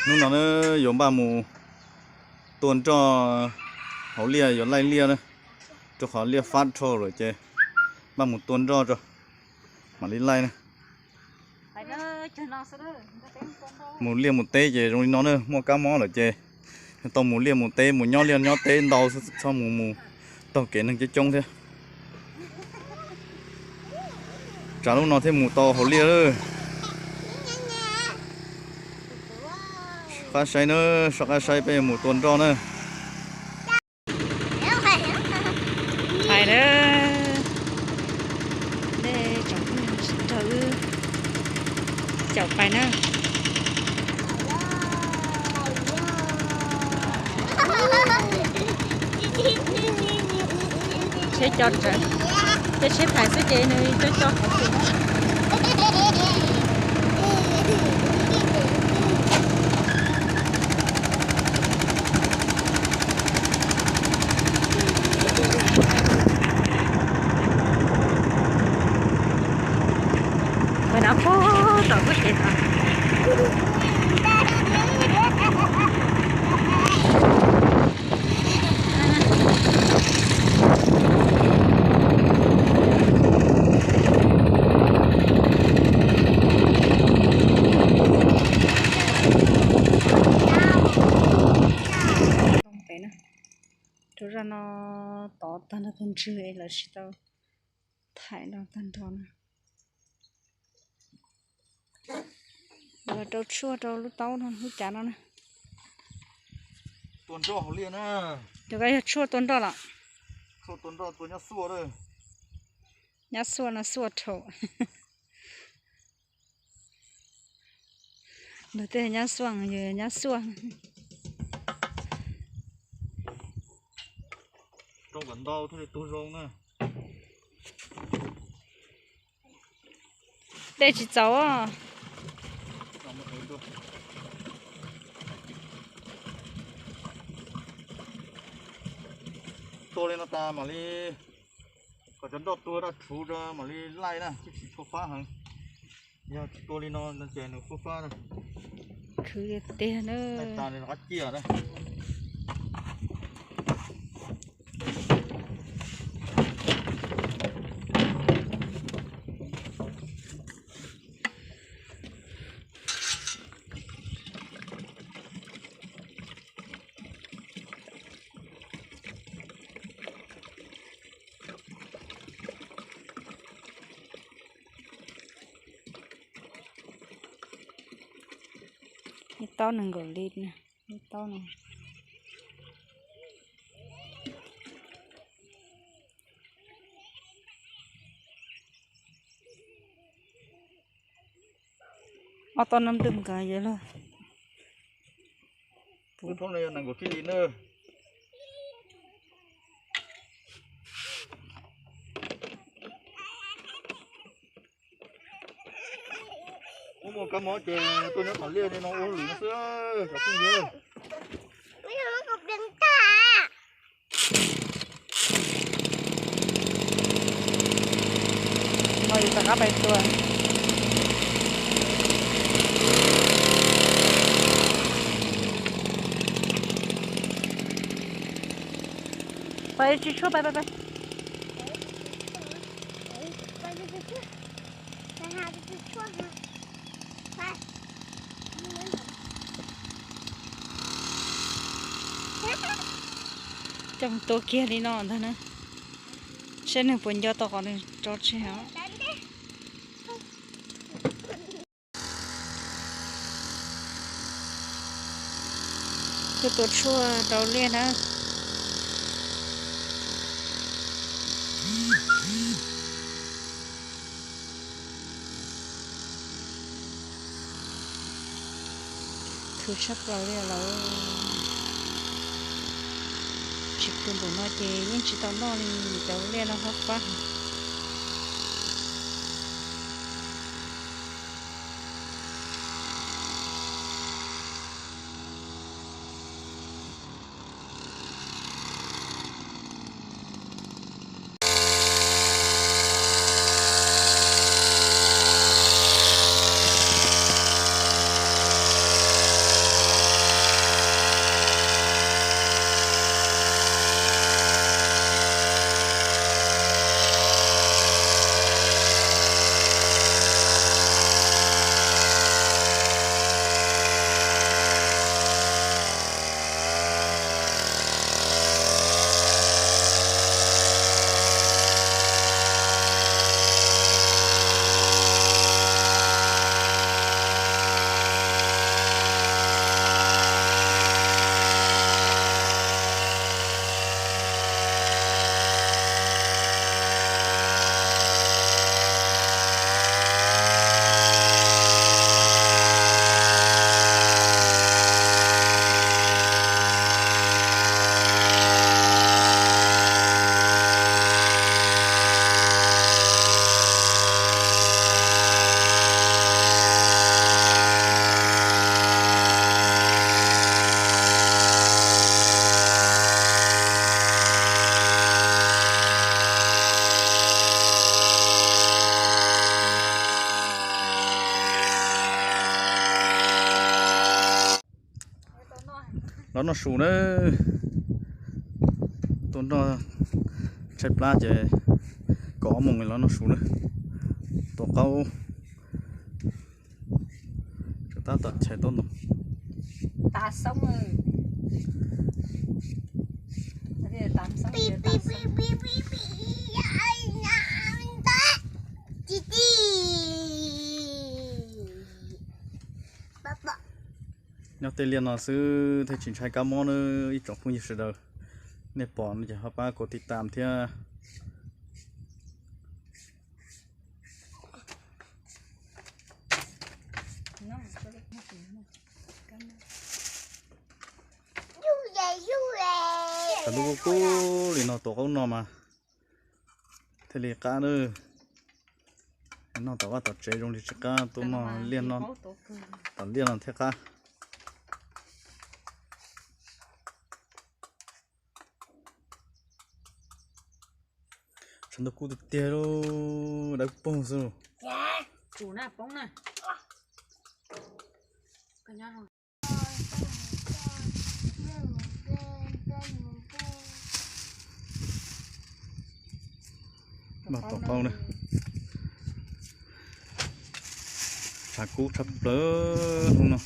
Hnub no na yuav npaj mus tua nroj hauv liaj, yuav laij liaj na, rau qhov liaj fab dhau lawm ces npaj mus tua nroj tso mam li laij na. Mus liaj mus teb ces zoo li no na, muaj kab mob lawm ces tau mus liaj mus teb, mus nyob liaj nyob teb ntau, txhob mus mus taug kev neeg coob coob thiab. Tsam lub no thiaj mus tau hauv liaj lawm. Qab saib na, soj qab saib peb yuav mus tua nroj na. Pais na, nej tsoom phooj ywg nrog wb caum pais na. Tsheb co rawv, tej tsheb thaiv xwb ces nws co co qhov twg. Ua no pog tom kuj ces tod. Rau zaj no tod tag nrho tus ntswg es lawv tsis tau thaij nrog tag nrho na. Los rau tshuaj rau lub taub no, lub cav no na. Tua nroj hauv liaj na. Cov ko yog tshuaj tua nroj los? Tshuaj tua nroj tua nyab xuaj. Nyab xuaj no xuaj rhaum. Luag tej nyab xuaj, yus nyab xuaj. Rau kom ntau thiaj li tu zoo na. Dej tsis txaus. Tua li no tas mam li, kom cov nroj tua daj rhuv rau mam li laij na, twb tsis tshua fab heev. Yog tsis tua li no ces nws fab fab. Khwv tiag tiag na. Laij tas nws rov qab ciaj na. Ib taub nees nkaum li, ib taub no. Ob taub no npwj nkaus yog lawm. Kuv thoob no yog nees nkaum tsib li na. Muaj muaj kab mob ces tuaj nyob tom liaj li no ua hauj lwm no xwb cov phooj ywg. Ho yus rov qab pais tua. Pais tsis tshuaj, pais pais pais. Coj mus tua kiag li no ntag na. Saib nws puas nco tau qhov nws tso tseg os. Tuaj tua tshuaj rau liaj na. Khwv tshaj plaws li lawm. Tsis khwv npaum no ces yeej tsis tau noj li, cov liaj no fab fab. Los noj su nawb. Tuaj noj tshaib plab ces kaum ob moos los noj su nawb. Tua qaub tseem tab tom chais taub ntoos. Nyob tej liaj no xwb thiaj tsis ntshai kab mob nawb ib tsoom phooj ywg sawv daws. Nej pom no ces ho pab kuv tiv tam thiab. Thaum ntuj kub kub li no tua qaub no mas thiaj li qab nawb. Noj tom vaj tom tsev zoo li tsis qab, tuaj noj liaj no, tom liaj no thiaj qab. Tshav ntuj kub tiag tiag, dawb paug xwb. Noj tom qaub na. Tshav kub tshaj plaws hnub no.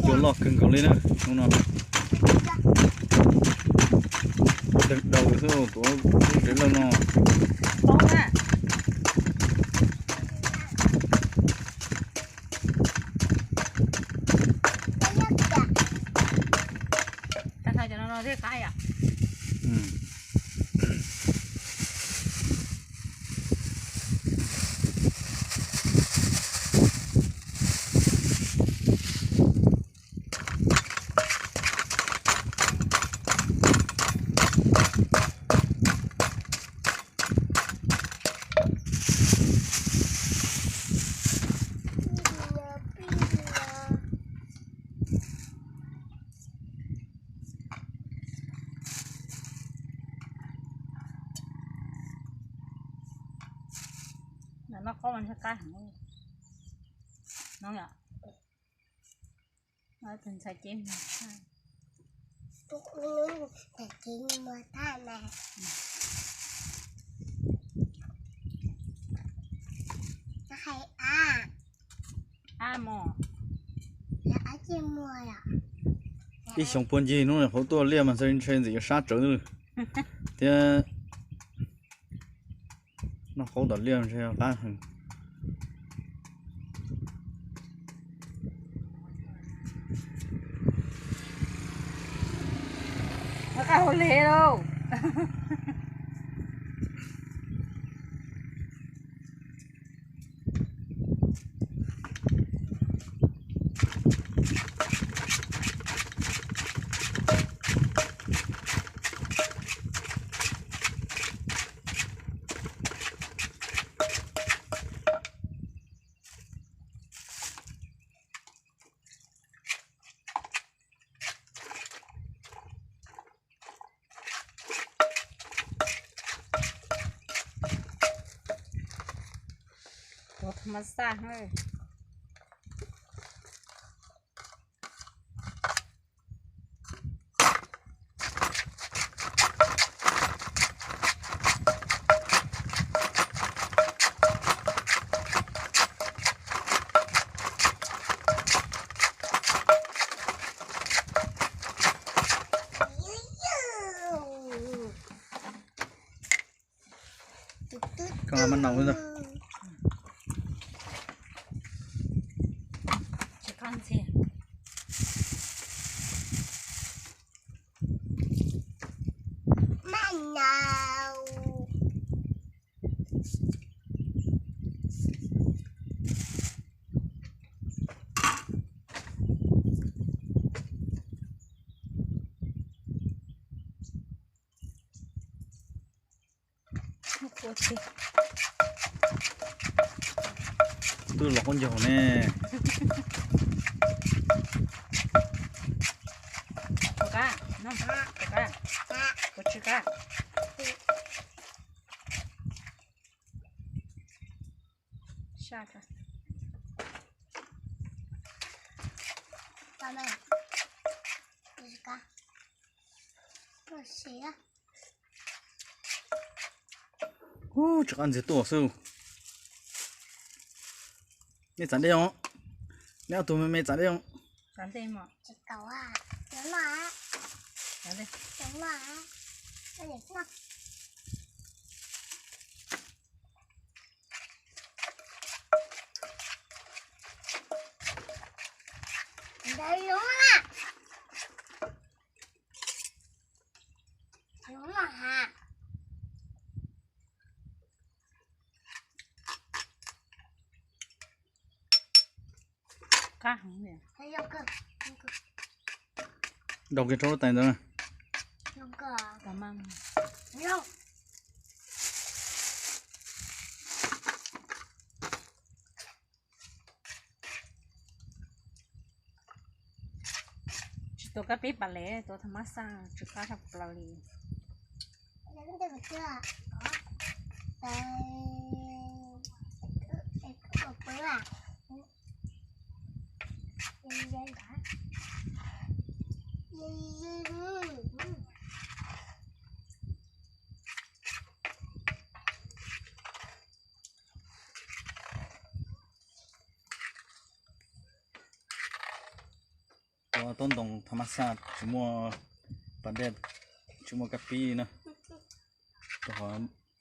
Cua loj kawg nkaus li na hnub no. Deeg daus xwb tuav lub tsev lawj no. Noj qaub mas ntshe qab heev no yom. Tus ntxhais cev mus thaj. Ib xyoo puag ncig hnub nyuam qhuav tuaj liaj mas ntshe ntshe ntxim yuav sab tsawv thiab. Noj qaub tom liaj ntshe qab heev. Qab hauv hle lauj. Tuav tham mas xaj. Maj nau xwb ntag. Tsis qab ntxhiab. Maj nau. Twb los qub ncaug ne. Ub, tsis qab ntxiag tuaj xwb. Nej txav dej os. Nej ob tug me me txav dej os. Rau kiag rau lub tais ntawd. Tsis tuav kab pib pas les, tuav thaum mab xaj tsis qab tshaj plaws li. Tuav taub ntoo thaum mab xaj tsis muaj pas dej, tsis muaj kab pib li na. Rau qhov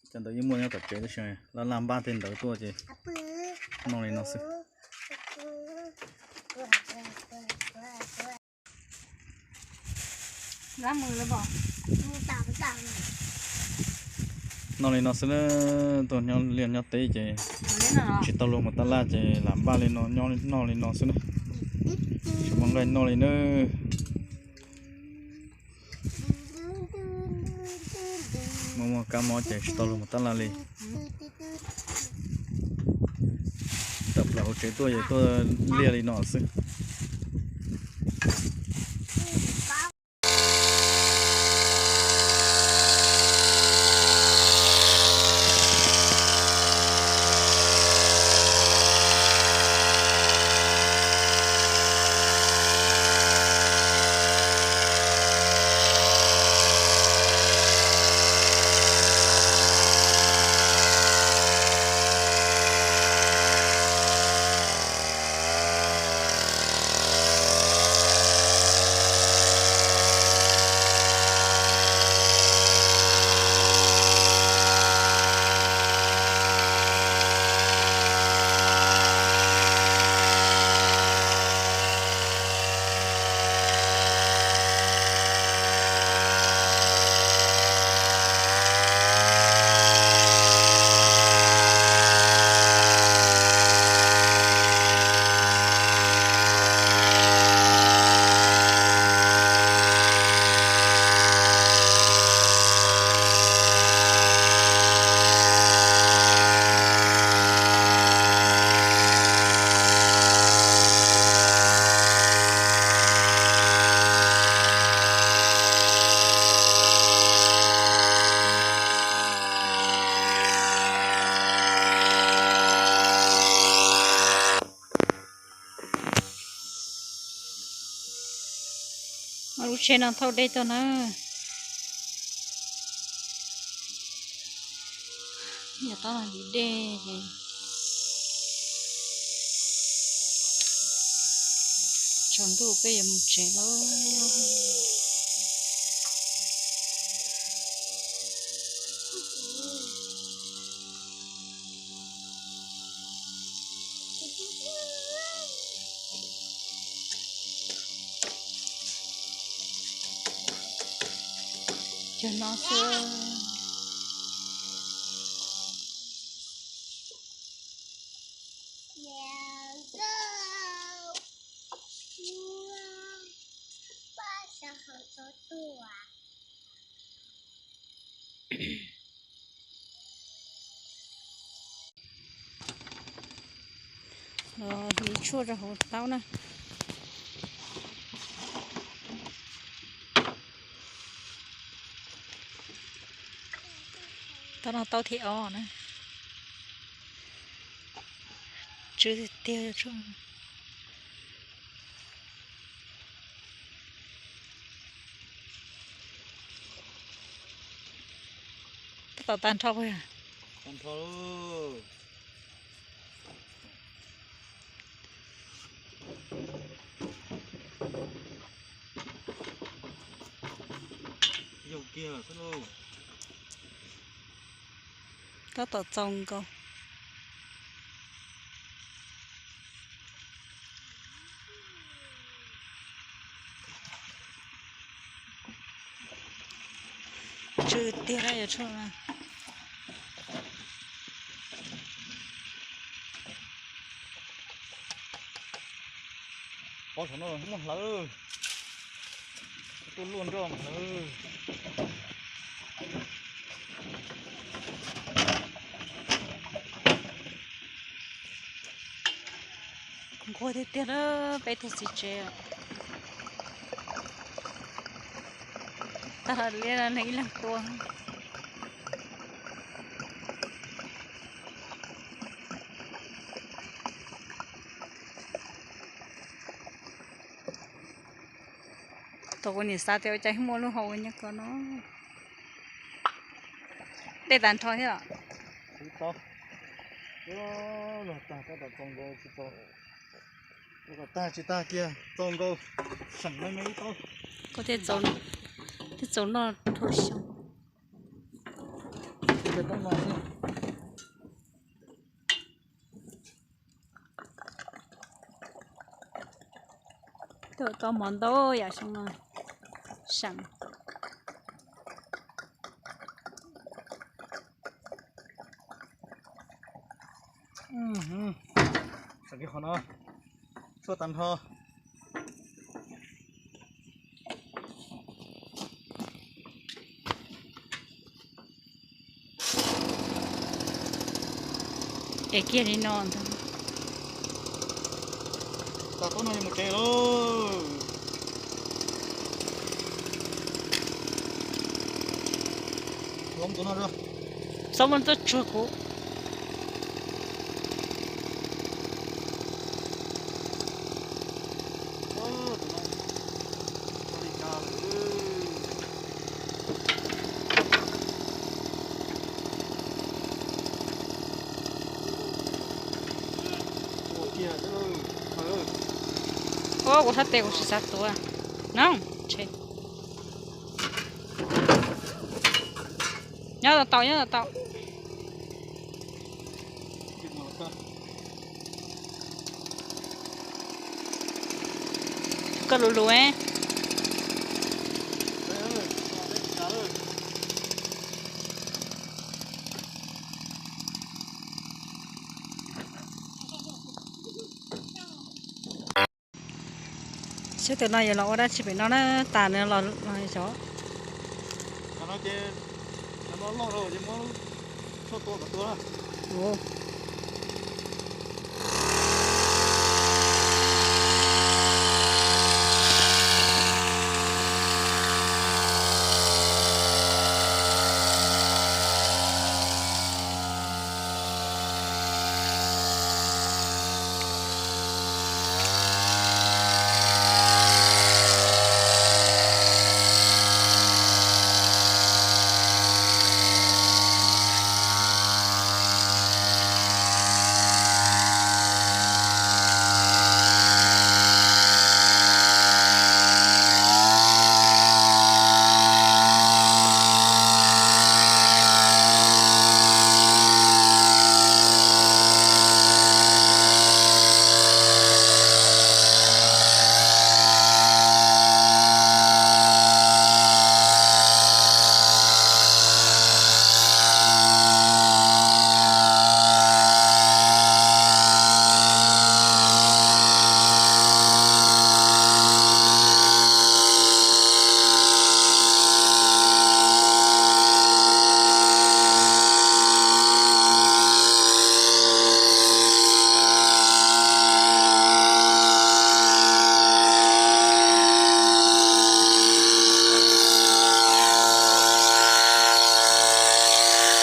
cov ntawd yeej muaj nyob tom tsev tab sis laj laj npaj tej ntawd tuaj ces noj li no xwb. Noj li no xwb na, tuaj nyob liaj nyob teb ces tsis tau luag mus tab laj ces lam npaj li no noj li no xwb na. Tsis muaj nqaij noj li na. Muaj muaj kab mob ces tsis tau luag mus tab laj li. Tawm plaws hauv tsev tuaj ces tuaj liaj li no xwb. Lub tsheb no thauj dej tuaj na. Yog tab sis dej ces tsaus ntuj peb yuav mus tsev lauj. Cog no xwb. Los hliv tshuaj rau hauv taub na. Taub no taub thib ob na. Tsw tiag tiag. Tab tom tag nrho puas yog? Tag nrho lauj. Yau kiag xwb lauj. Tab tom txaus nkaus. Tsw tiag na, yuav tshuaj na. Pob saum no muaj hlawv, tuaj luaj nroj hlawv. Nquag tiag tiag na, peb tug txiv tsev. Tag hlo liab no neeg ib leeg tua. Thaum kuv niam xav tias ua cas muaj lub hau nyob ko no. Dej tag nrho thiab los? Tsis tau. Los tag tab tom txaus nkaus tsis txaus. Tag tsis tag kiag txaus nkaus. Seem me me ib taub. Koj thiaj txaus noj dhau xyoo. Tuaj tau mov ntau yam xyoo no, seem. Txawm kiag qhov no, tshuaj tag nrho. Es kiag li no ntag. Tag tub no yuav mus tsev lauj. Hloov tus no rau. Xob muab tuaj tsuag kuv. Ua kuv sab tes kuv tsis xav tuav. No, nyob tau tau, nyob tau tau. Koj lus lus. Seb tus no yuav los ua dab tsi pem no na, tas nws los los xyov.